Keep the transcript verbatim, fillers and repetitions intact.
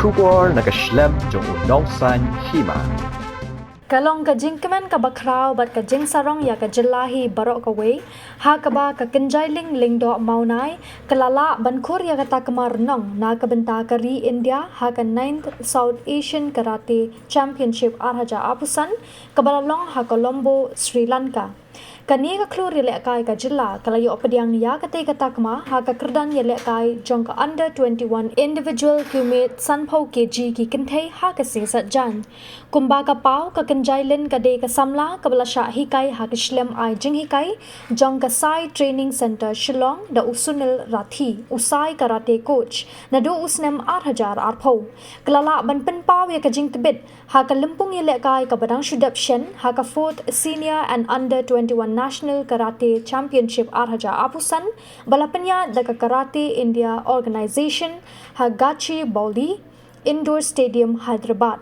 Khubor na ka shlem jong u nongsaiñ hima. Ka long ka jingkmen kaba khraw bad ka jingsarong ïa ka jylla hi baroh kawei, ha kaba ka Kynjailing Lyngdoh Mawnai ka la lah ban khur ïa ka takma rnong na ka bynta ka ri India ha ka ninth South Asian Karate Championship ar hajar arphew san, kaba la long ha Colombo, Sri Lanka. Kane ka khlur ïalehkai ka jylla ka la ïoh pdiang ïa katei ka takma ha ka kyrdan ïalehkai jong ka Under twenty-one Individual Kumne sanphew kg ki kynthei ha ka sngi Saitjaiñ. Kumba ka paw, ka Kynjailing ka dei ka samla kaba la shah hikai ha ka shlem ai jinghikai jong ka Sai Training Centre Shillong da u Sunil Rathi, u Sai Karate Coach, naduh u snem ar hajar arphew. Ka la lah ban pynpaw ïa ka jingtbit ha ka lympung ïalehkai kaba dang shu dep shen ha ka fourth Senior and Under twenty-one National Karate Championship ar hajar arphew san, ba la pynïaid da ka Karate India Organisation ha Gachibowli Indoor Stadium, Hyderabad.